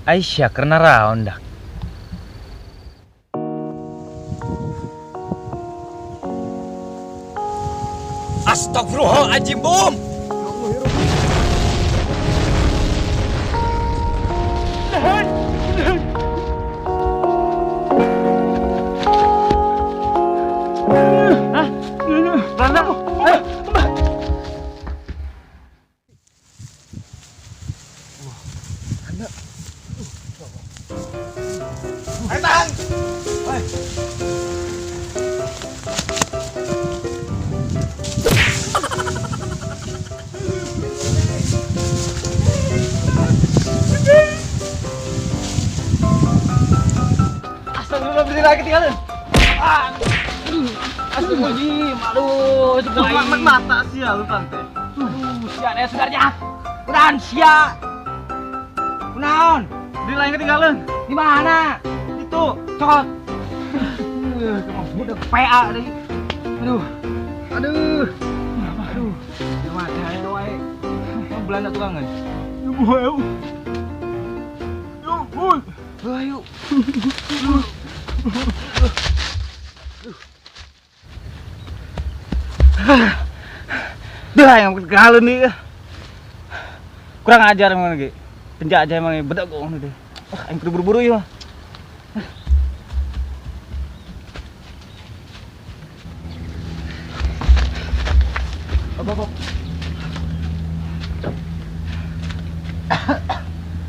Aisyah karena raon dak. Astagfirullahaladzim, bom. Hah? Belanda? Ayo, Ayo tahan. Astagfirullah, berdiri lagi tinggalin. Ah. Astagfirullahaladzim, aduh, Cuma mata sih ya lu tante. Aduh, sia aya segarnya. Kunaon sia? Kunaon? Di lain ketinggalan. Di mana? Itu. Cokot. Udah PA deh. Aduh. Aduh. Aduh. Di mata ayo wae. Belanda tukangan. Ayo. Ayo. Dah yang kegalun nih. Kurang ajar emang lagi. Penjajah emang bedak kok ngono deh. Wah, aing kudu buru-buru ieu mah. Apa apa?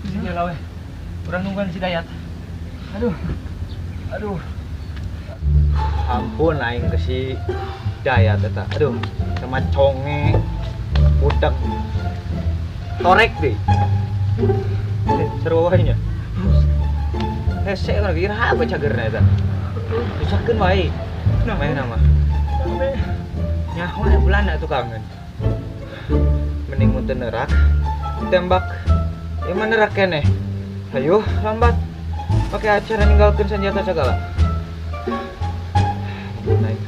Sini lah weh. Urang nungguan si Dayat. Aduh. Aduh. Ampun aing ke si Dayat eta. Aduh, sama conge budak torek deh. Seru wae nya. Hese lagi iraha apa cagerna eta. Susahkeun wae. Main nama. Nyaho aya Belanda tukangan. Mending mun teu nerak, ditembak. Ieu mah nerak keneh. Hayu lambat. Pakai acara ninggalkeun senjata segala. Naik.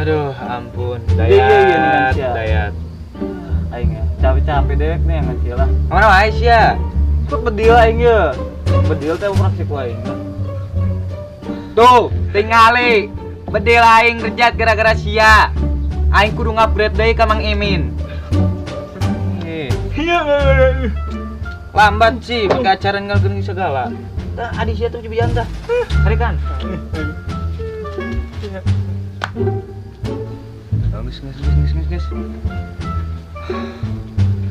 Aduh, ampun. Dayat, Iya, Dayat. Aing ya, capek-capek deh nih yang ngecil lah. Kemana wae sia? Kok bedil aing ya? Bedil teh operasi ku aing. Tuh, tingali. Bedil aing rejat gara-gara sia. Aing kudu ngupgrade deui ka Mang Imin. Iya. Lambat sih, pakai acara ngalkeun segala. Tah, adi sia tuh cibian tah. Tarikan. Geus geus geus geus geus.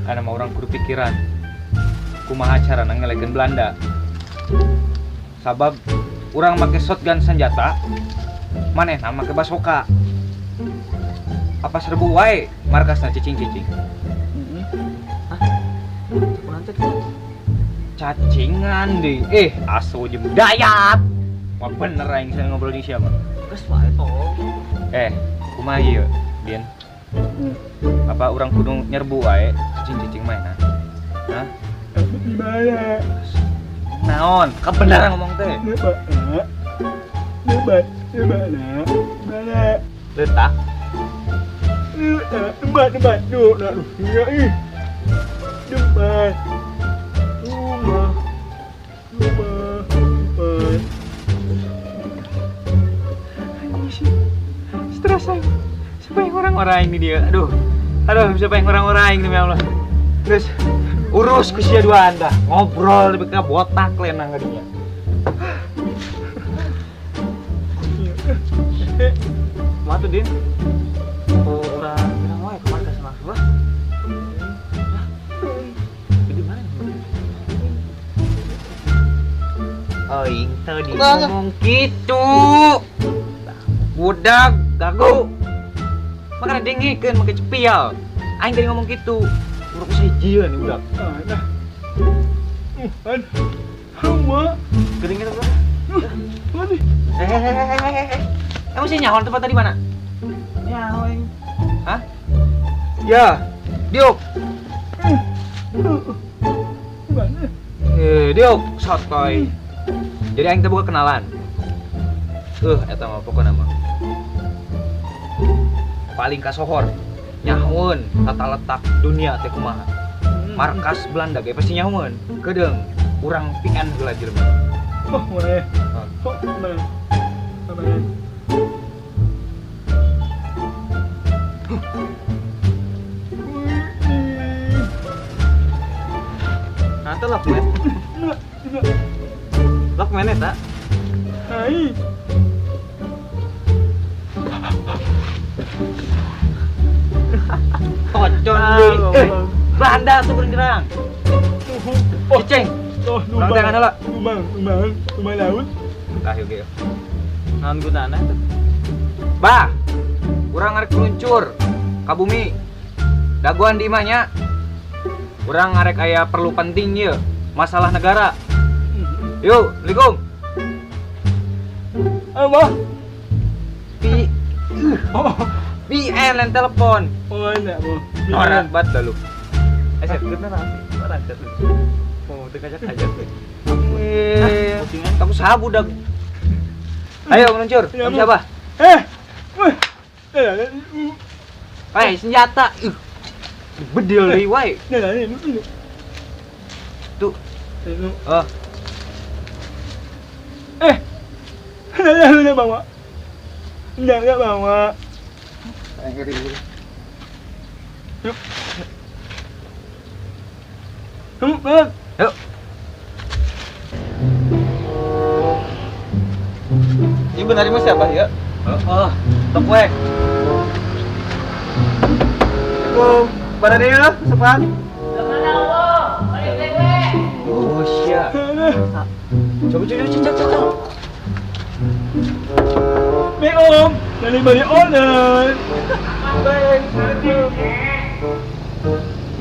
Karena mau orang kudu pikiran. Kumaha carana ngelekeun Belanda. Sabab urang make shotgun senjata, manehna make basoka. Apa serbu wae markasna cicing-cicing. Hah? Cacingan deh. Asu jeung Dayat. Wah bener aing saya ngobrol jeung siapa. Geus wae tolong. Kumaha ieu, Din? Apa urang kudu nyerbu wae cicing-cicing mainan? Hah? Gimana? Naon? Kebenaran ngomong teh. Debat, debat, debat. Letak. Debat, debat, duh, iya ih. Debat. Rumah. Rumah. Debat. Anjing sih. Stres aing. Siapa yang orang-orang ini dia? Aduh. Aduh, siapa yang orang-orang ini ya Allah. Terus urus ku sia dua anda. Ngobrol lebih ke botak lenang ngadinya. Kumaha tuh, Din? Oh, urang urang wae ke markas mah. Di mana? Aing tadi ngomong gitu. Budak gagu. Makanya dengikeun make cepial. Aing tadi ngomong gitu. Urang sejieun nih budak. Nah. Rumah. Geuning eta budak. Mati. Emang sih nyaho tempat tadi mana? Nyaho aing. Hah? Ya, Diok. Gimana? Diok, sotoy. Jadi aing teh boga kenalan. Eta mah pokona mah. Paling kasohor nyahoeun tata letak dunia teh kumaha. Markas Belanda ge pasti nyahoeun. Kedeung urang PN heula jelema. Oh, boleh. Oh, boleh. Boleh. Nah, itu Lokman. Lokman eta. Hai. Pocon deui. Belanda tuh nyerang. Oh, ceng. Oh, Urang tangan heula. Lumang, lumang, lumang laut. Tah yuk ge. Naon gunana eta? Bah. Urang ngarek meluncur ka bumi. Dagoan di imah nya. Urang ngarek aya perlu penting ieu, masalah negara. Yuk, Assalamualaikum. Apa? Pi. Oh, PN lain telepon. oh, enggak, Bu. Norak banget dah lu. Eh, saya bener nanti. Orang tuh. Mau dikajak-ajak tuh. Eh, kamu sabu dah. Ayo meluncur. Ya, Kamu Bu. siapa? Eh. Wih. Eh, Hei, senjata. Bedil deui wae. Tuh. Oh, Eh. Enggak bawa. Enggak bawa. Yuk. Kamu, Bang. yuk. Ini benar ini siapa ya? Oh, tok we. Assalamualaikum. Pada dia lah, sepan. Oh, sia. Coba coba coba coba. Coba. Be Om, dari balik order.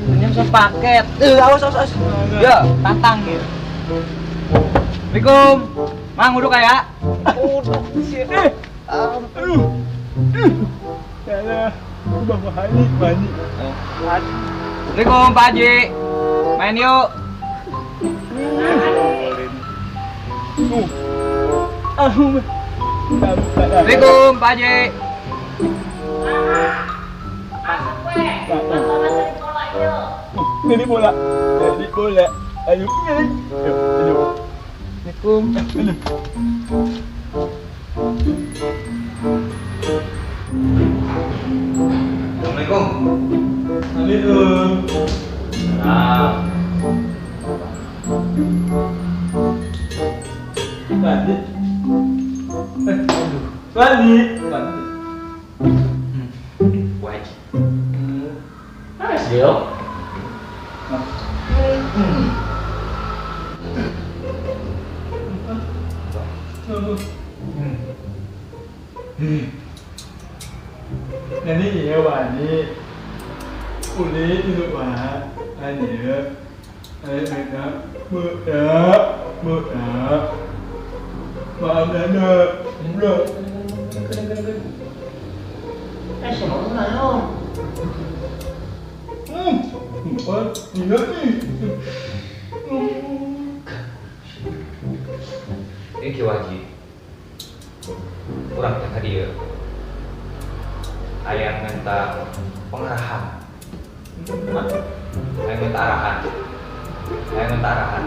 Ini bisa paket. Awas awas awas. Ya, tantang gitu. Assalamualaikum. Mang uduk aya? Uduk sih. Eh, aduh. Salah. Bawa hari balik. Assalamualaikum Pak Haji. Main yuk. Tuh. Aku. Assalamualaikum Pak Haji. Jadi bola. Jadi bola. Ayo. Ayo. Ayo. Assalamualaikum. Aduh. Assalamualaikum. Assalamualaikum. Nah, Balik. Aduh. Balik. Balik. Wajib. Hasil. Nanti iya wani. Uli itu wah. Ani. Ayo mereka. Budak. Budak. Mana ada. Budak. Eh, semua naon? Empat. Tiga. Ini Ki Waji. Kurang teh ka dieu. Aya minta pengarahan. Aya minta arahan. Aya minta arahan.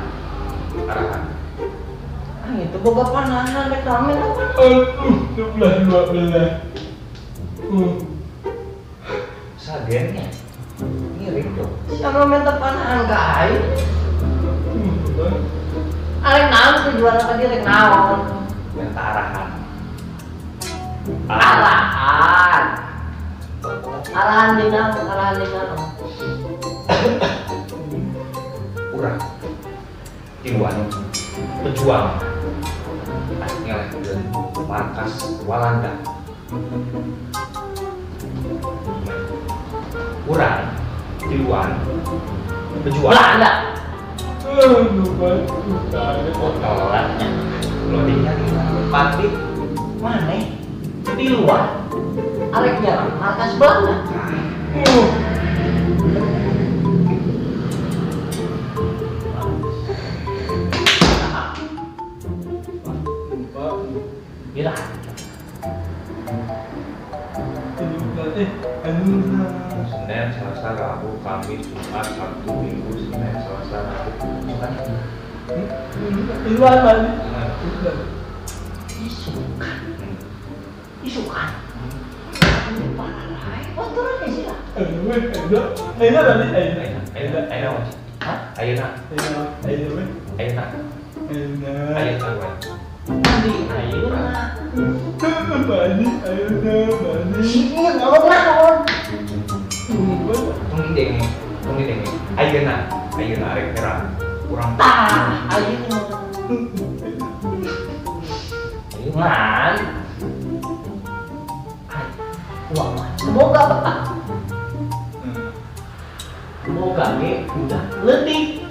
Arahan. Ah, itu boga panahan rek rame apa? Aduh, 11 12. Sagennya. Ngiring tuh. Siapa minta panahan ka aing? Arek naon tujuan tadi rek naon? Minta arahan. Arahan. Arahan dina, arahan dina. Urang. Tiluan. Pejuang. Ngelehkeun markas Walanda. Urang tiluan pejuang. Belanda. Kotorannya. Loadingnya gimana? Pati. Mana? Di luar. Arek nyerang markas Belanda. Ira. Senin, Selasa, Rabu, Kamis, Jumat, Sabtu, Minggu, Senin, Selasa, Rabu, Jumat. Isukan. Isukan. Parah, sih lah. Ayeuna. Ayeuna. Ayeuna. Ayeuna. Ngomong naon? Tong didenge, tong didenge. Ayeuna, ayeuna arek perang. Urang tah, ayeuna. Ayeuna. Wah, semoga betah. Boga ge udah leutik.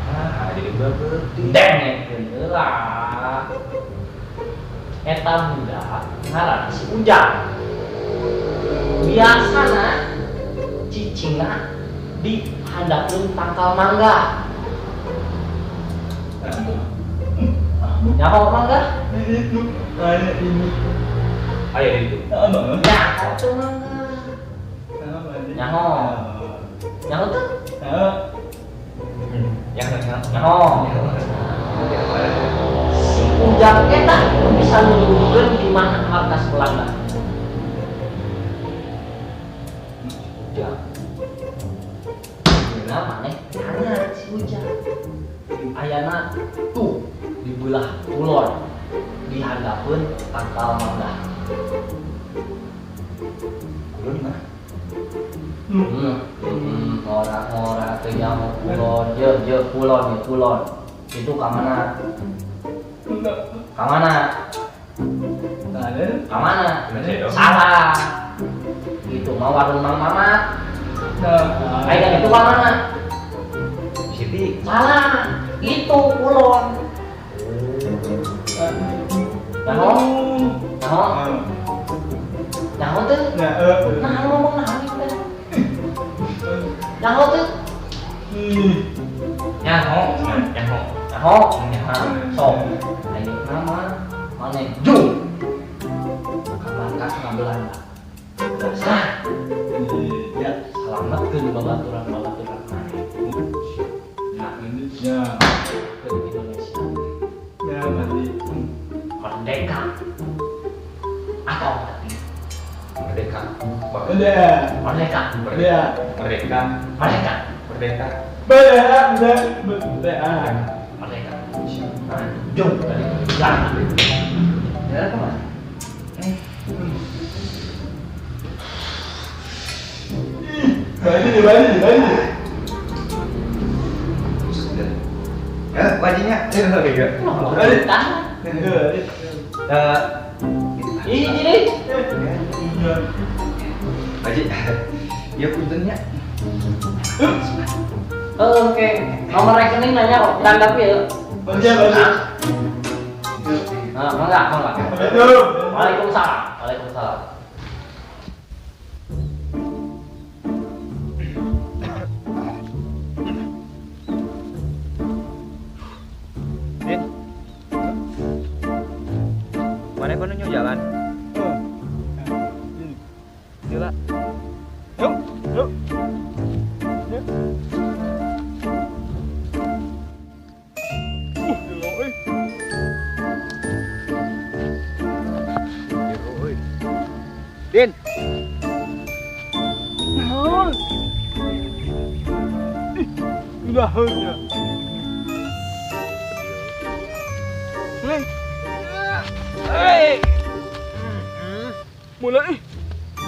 Ah, jadi udah leutik. Dengekeun heula. Eta budak ngaranna si Ujang. Biasana cicingna di handapeun tangkal mangga. Nyaho mangga? Ayo itu. Nyaho teu mangga. Nyaho. Nyaho teu? Nyaho. Nyaho. Si Ujang eta bisa nuduhkeun di mana markas Belanda. Ujang. Nah, maneh tanya si Ujang. Ayana tuh di belah kulon di handapeun tangkal mangga. Kulon di mana? Ora-ora teu nyaho kulon, je kulon ye kulon. Itu ka mana? Ka mana? Ka mana? Salah. Itu mah warung Mang Mamat. Ayo itu ka mana? Siti. Salah. Itu kulon. Nyaho? Nyaho? Nyaho teu? Nah, ngomong naon ieu teh? Nyaho teu? Nyaho, nyaho. Nyaho. Sok. Ayeuna mah maneh jung. Ka markasna Belanda. Sah. Ya, salametkeun babaturan-babaturan maneh. Ya. Ke Indonesia. Ya, mati. Merdeka atau mati. Merdeka. Merdeka. Merdeka. Merdeka. Merdeka. Merdeka. Merdeka. Merdeka. Merdeka. Jom dari Belanda. Jalan ke mana? Bali, bali, bali. Ya, bajunya. Bali. Ini jadi. Haji, ya puntennya. Oke, nomor rekening nanya kok, tanggapi ya. Nah, mangga, mangga. Waalaikumsalam. Waalaikumsalam. Din, mana kono nyu jalan? Gila. Yuk, yuk. Yuk. Gila euy. Jero euy. Din. Naon? Ih, udahan ya. Hei. Hei. Mulai ih.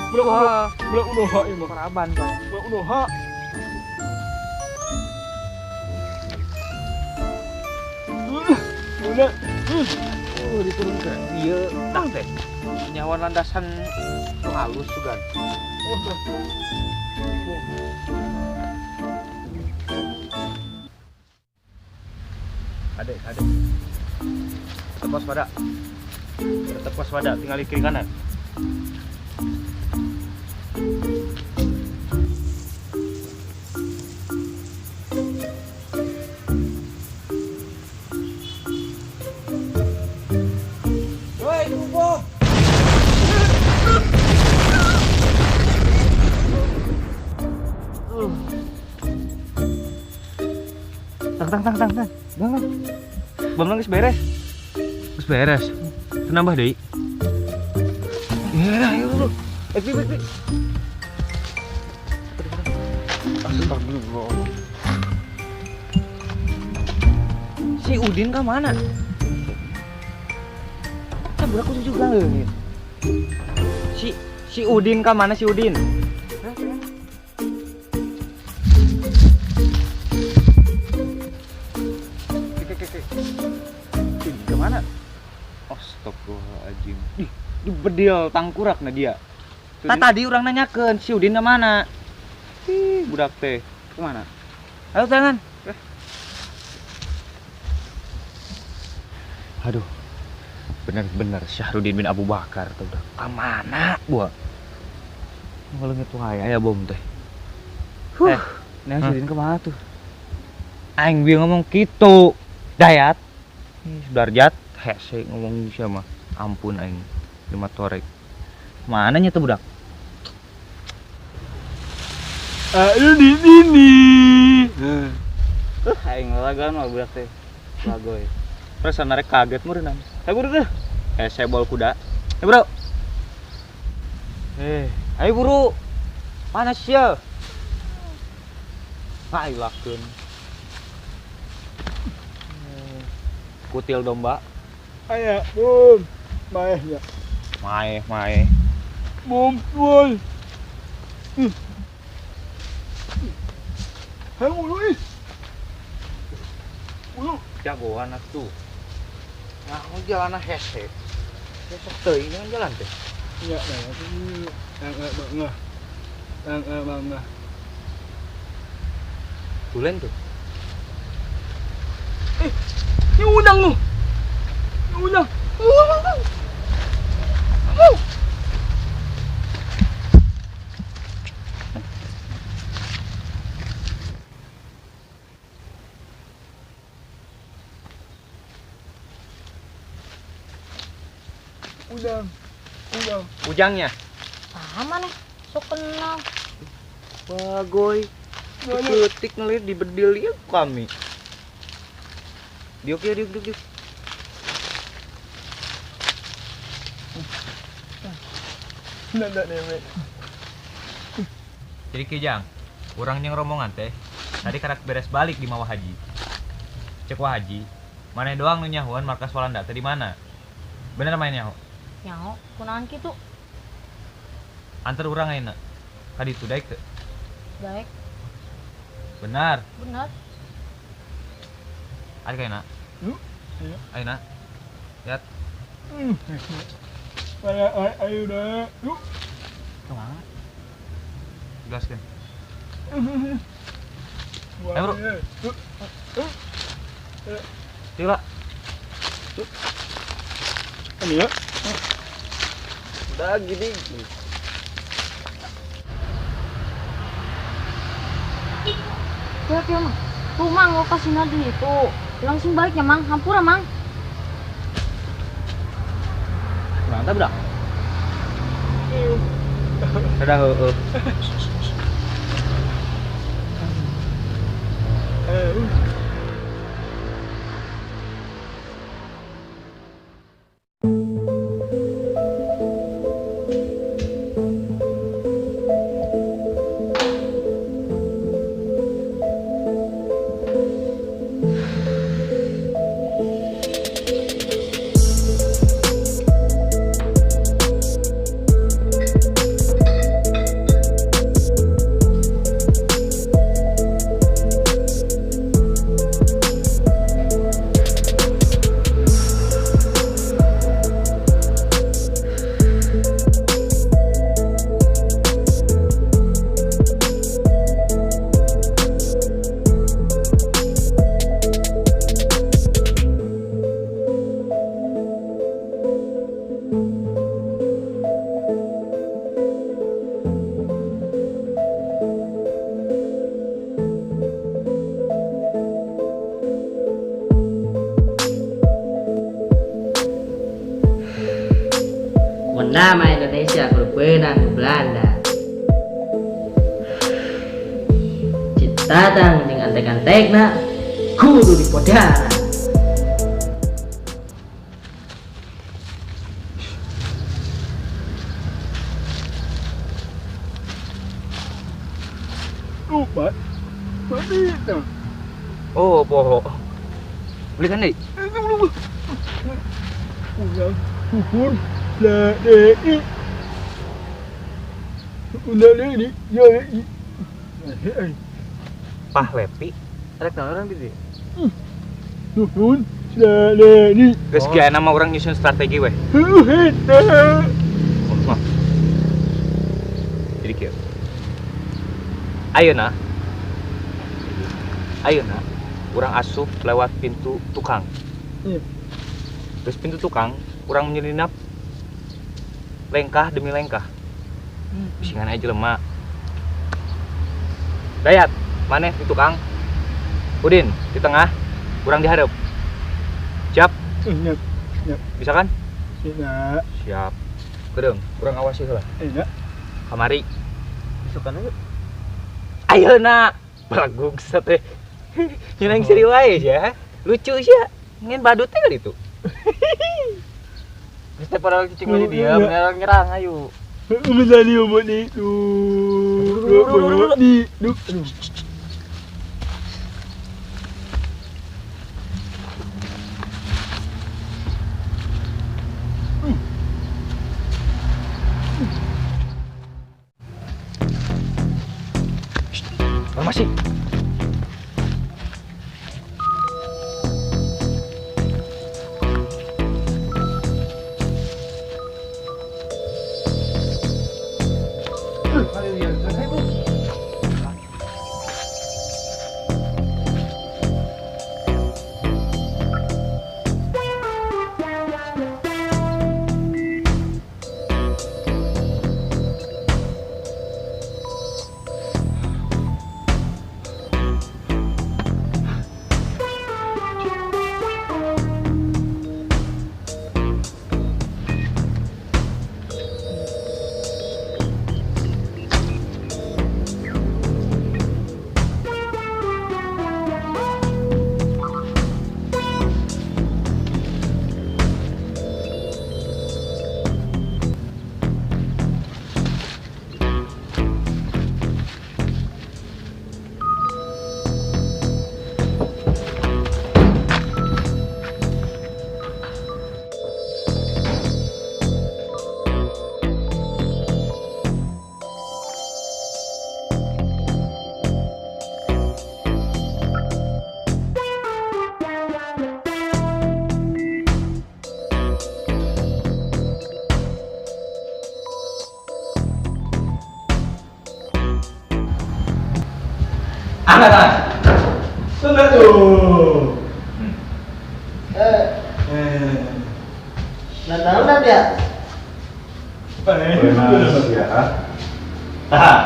Mulai udah ieu mah. Karaban, Pak. Mulai udah. Mulai. Diturunkeun. Ieu tah teh. Nyawan landasan nu halus sugan. Adek, adek. Tetap waspada. Tetap waspada, tinggal di kiri kanan. Tang tang tang tang. Bang, bang. Bang geus beres. Geus beres. Teu nambah deui. Ya, ayo bro. Eh, pi, pi, pi. Astagfirullah. Si Udin ke mana? Kan budak aku juga nih. Si si Udin ke mana si Udin? Ke, ke, ke. Udin kemana? Astagfirullahaladzim. Ih, di bedil tangkurak nah dia. Tak tadi orang nanyakeun si Udin ke mana? Ih, budak teh. Kemana? Ayo tangan. Aduh. Bener-bener Syahrudin bin Abu Bakar tuh udah kemana buah? Ngeleungit wae aya bom teh. Huh. Eh, nah si Udin kemana tuh? Aing bieu ngomong kitu. Dayat. Ih, Sudarjat hese ngomong siapa mah. Ampun aing lima torek. Mana nya tuh budak? Ayo di sini. Aing lalagan mah budak teh. Lagoy. Perasaan narek kaget meureunang. Ayo buru tuh. Hese bol kuda. Ayo bro. Eh, ayo buru. Panas ya. Ayo lakeun. Kutil domba. Ayo, bom. Maeh ya. Maeh, maeh. Bom, bom. Ayo ulu ih. Ulu. Jagoan atuh. Nah, mau jalan hese. Hese teuing kan jalan teh. Ya, nah, nah, nah. Tulen tuh. Eh, ini udang lu. Ini udang. Udang. Udang. Ujangnya. Sama nih, sok kenal. Bagoy. Ketik ngelir di bedil ya kami. Diuk ya, diuk, diuk, diuk. Jadi kijang, urang yang rombongan teh tadi karak beres balik di Mawa Haji. Cek Wah Haji, mana doang nu nyahuan markas Walanda teh di mana? Bener main nyaho? Nyaho, kunaon kitu? Antar urang ayeuna. Ka ditu daek teu? Daek. Benar. Benar. Ayo ayeuna. Iya. Ayeuna. Lihat. Ayo dah. Yuk. Kemana? Gaskeun. Ayo bro. Tila. Ini ya. Udah gini. Ya, ya, Mang. Tuh, Mang, lokasinya di itu. Langsung baliknya, Mang. Hampura, Mang. Mantap, dah. Udah, heeh. Nama Indonesia kudu beunang ku Belanda. Citatang jeung antek-antekna Kudu dipodaran. Lupa. Mati itu. Oh, poho. Beli kan deui? Urang kukur la de. Udah ini, ya ini. Pahlepi. Rek naon urang di dieu? Nuhun, ini. Geus kieu nama urang nyusun strategi weh. Jadi kieu. Ayeuna. Ayeuna urang asup lewat pintu tukang. Terus pintu tukang urang menyelinap lengkah demi lengkah. Bisingan aja jelema. Dayat, maneh di tukang. Udin di tengah, urang dihareup. Siap? Siap. Siap. Bisa kan? Siap. Siap. Kedeung, urang awasi heula. Iya. Kamari. Isukan aja. Ayeuna, balagug teh. Nyeunang seuri wae sia. Lucu sia. Ngen badut teh kali itu. Geus teh padahal cicing di dieu, nyerang ayo. Menjadi obat itu. Di, duh. Masih. Angkat tangan. Sudah tuh. Nah, ya. Ya. Tahan.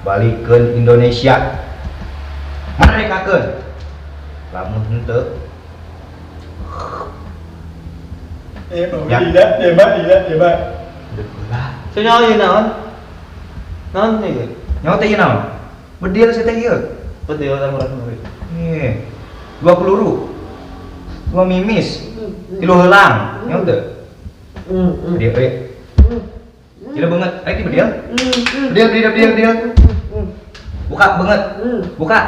Balikeun Indonesia. Merdekakeun. Lamun henteu. Ya. Tembak, tidak, tembak. Senyawa ieu naon? Naon ieu? Nyawa teh ieu naon? Bedil saya teh ieu. Bedil tang urang we. Dua peluru. Dua mimis. Tilu heulang. Nyawa teu? Bedil we. Gila banget. Ayo di bedil. Bedil, bedil, bedil, bedil. Buka banget. Buka.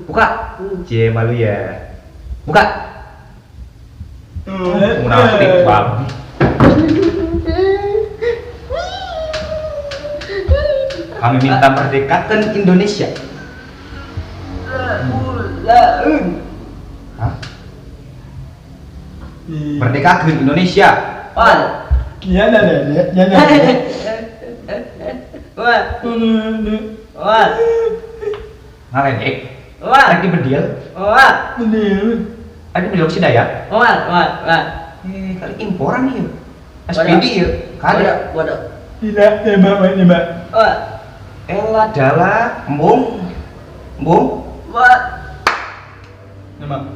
Buka. Cie malu ya. Buka. Munafik babi. Kami minta merdekakan Indonesia. Hah? Merdekakan Indonesia. Ya, ya, ya, ya, ya. Wah. Wah. Ngaledek. Wah. Lagi bedil. Wah. Bedil. Ada bedil sih ya? Wah, wah, wah. Kali imporan nih. SPD ya. Kada. Waduh. Tidak, tembak, tembak. Wah. Ela dalah, embung. Embung. Wah. Tembak.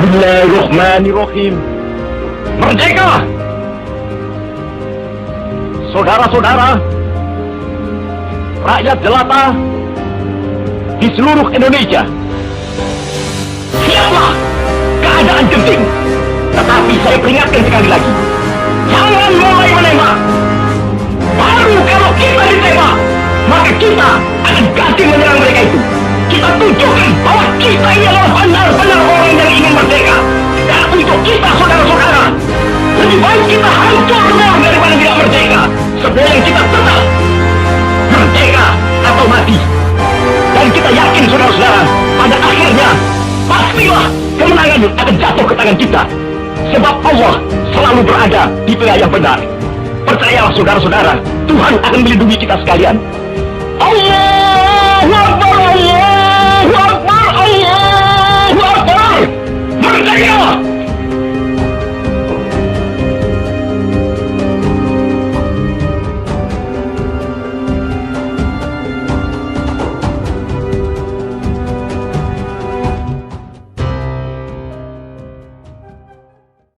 Bismillahirrahmanirrahim. Merdeka! Saudara-saudara, rakyat jelata di seluruh Indonesia, siaplah, keadaan genting. Tetapi saya peringatkan sekali lagi, jangan mulai menembak. Baru kalau kita ditembak, maka kita akan ganti menyerang mereka itu. Kita tunjukkan bahwa kita ini adalah benar-benar orang yang ingin merdeka. Dan untuk kita, saudara-saudara, lebih baik kita hancur lebur daripada tidak merdeka. Sebelum kita tetap merdeka atau mati. Dan kita yakin, saudara-saudara, pada akhirnya pastilah kemenangan akan jatuh ke tangan kita. Sebab Allah selalu berada di pihak yang benar. Percayalah, saudara-saudara, Tuhan akan melindungi kita sekalian. Allahu Akbar, Allahu